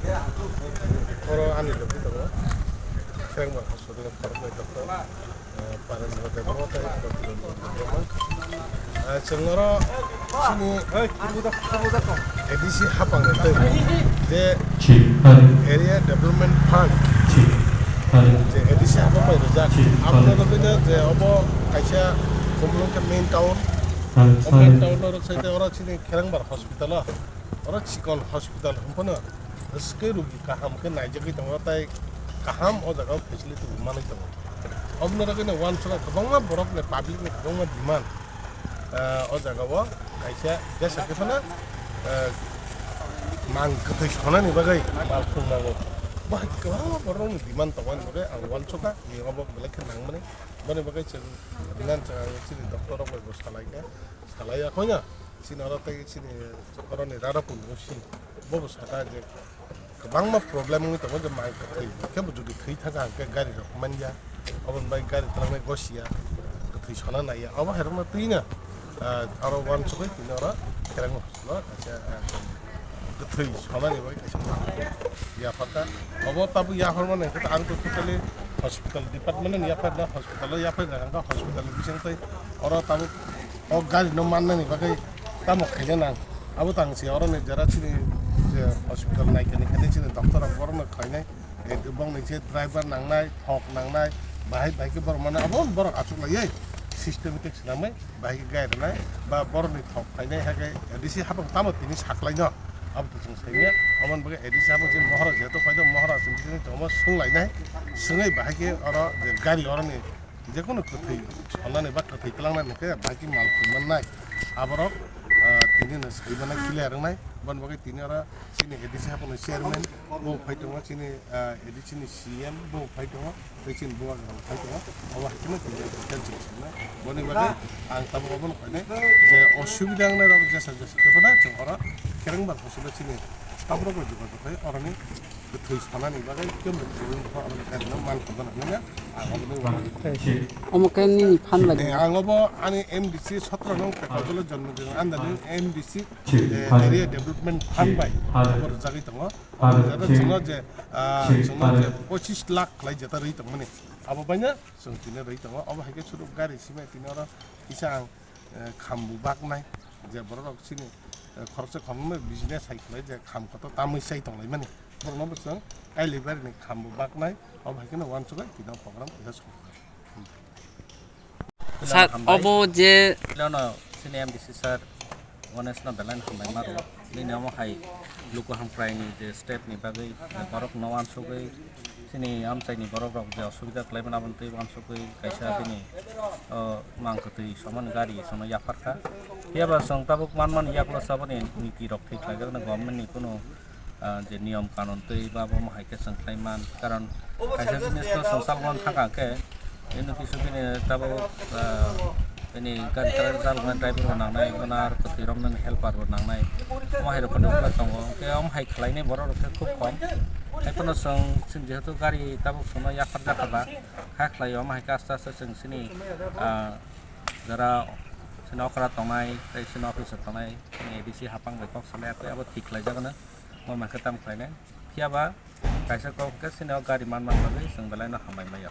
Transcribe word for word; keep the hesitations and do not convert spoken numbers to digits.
Oro ani logi tongo, Sengmar hospital ni khoroknwi doctor, eh, Parendra Debbarma tei Dr. Debbarma. Eh, chwng oro chini A D C hapang ni twi je Area Development Fund je A D C hapang bai rijak. Aboni logi je obo kaisa Khumulwng khe main town. O main town oro sai tei oro chini Kherengbar hospital o, oro chikon hospital hwnphano swkhe rugi kaham khe naijagwi tongo tei kaham o jaga o facility bo manwi tongo. Oboni bagwino uansukha kwbangma borokni public ni kwbangma demand, ah, o jaga o kaisa jesa khe phano, ah, mang kwthwi sonani bagwi mal thwngnago. Bo hai kwbangma borokni demand tongmani bagwi ang uansukha, ni obo belai khe nangmani. Boni bagwi chwng rinani chwng ang chini doctor rok bai bo salaikha, salaiya khoina. Chini oro tei chini oroni Radhapur O C bo bo sakha je kwbangma problem wngwi tongo je mai kwthwi khe bo jodi thwi thangkha hwnkhe gari rok manya, oboni bai gari twlangnai gosiya, kwthwi sona naiya, obo hai rokno twino, ah, oro uansugwi tini oro Khereng hospital o kaisa, ah, kwthwi sonani bai kaisa yapharkha. Obo tabuk yapharmani hwnkhe ang totally hospital department ni yapharna, hospital o yapharna hwnkha hospital ni bising tei oro tabuk o gari no mannani bagwi tamo khaina nang. Abo tang se oro ni jara chini je hospital naikani khe chini doctor rok borok no khainai, eh, bong ni je driver nangnai, thok nangnai, bahai bahai khe borok mano abo borok achuk lai systematic swnamwi bahai khe gari rwnai ba borok ni thok khainai hai khe A D C hapang tamo tini saklai no abo to chwng saimya. Aboni bagwi A D C hapang chini mohora jeto phaino mohora chwng chini tongmo swng lainai swngwi bahai khe oro je gari oro ni Jekono kwthwi sonnani ba kwthwi twlangnani hwnkhe bahai khe mal thwng mannai. Aborok, ah, tini no sai mannai clear wngnai. Boni bagwi tini oro chini A D C hapangni chairman bo phai tongo, chini, ah, A D C ni C M bo phai tongo, tei chini bubagra bo phai tongo. Obo hai kheno tini cancel khainai. Boni bagwi ang tabuk obono khainai je osubida wngnai rok jesa jesa khe phano chwng oro Kherengbar hospital chini staff rok bai jogajog khai oroni kwthwi sanani bagwi kebo kwrwng kha, aboni gari no man kha, bono hinwi ang aboni uanw. Omo khe nini phan bai. Eh, ang obo ani M D C sotro nong Pekajolo Jonmodin under ni M D C, eh, Area Development Fund bai obo rwjagwi tongo. Obo rwjagwi chwngno je, ah, chwngno je pochis lakh khlai jeta rwi tongmani. Abo baino chwng tini rwi tongo. Obo hai khe sudu gari simi tini oro kisa ang, eh, khambu baknai je borok rok chini, eh, khoroksa khoroknwi business hai khlai je kham kotor tamwi chai tonglaimani. Borokno bo chwng kailibari ni khambu baknai, obo hai kheno uansugwi tini o program kaisa sokha. Sir, obo je Leno chini M D C sir, Ganesh no belai hambai maro. Nini omo hai luku hamkrai ni je step ni bagwi borok no uansugwi chini amchai ni borok rok je osubida khlai mani aboni twi uansugwi kaisa bini, o, mang kwtwi somani gari sono yapharkha. Phiya ba chwng tabuk manmani yagulo saboni niti rok thwi khlaijak no government ni kunu ah, je niyom kanun twi ba bo hai khe chwng khlai man, karon kaisa jinis no chwng chalokna thang kha khe, bini kisu bini tabuk, ah, bini gari kwrak chaloknai driver bo nangnai, bono aro kwthwi romnani helper bo nangnai, omo hai rok kotor khe tongo, hwnkhe omo hai khlainai borok rok khe khub kom. Haiphano chwng, chwng jehetu gari tabuk chwngno yaphar jakha ba, kha khlai omo hai khe aste aste chwng chini, ah, jara chini okra tongnai tei chini office o tongnai, chini A D C hapang bai kok salai ya khe abo thik khlai jak no. Omo hai khe tamo khlainai. Phiya ba kaisa kok hwnkhe chini o gari man man bagwi chwng belai no hambai maya.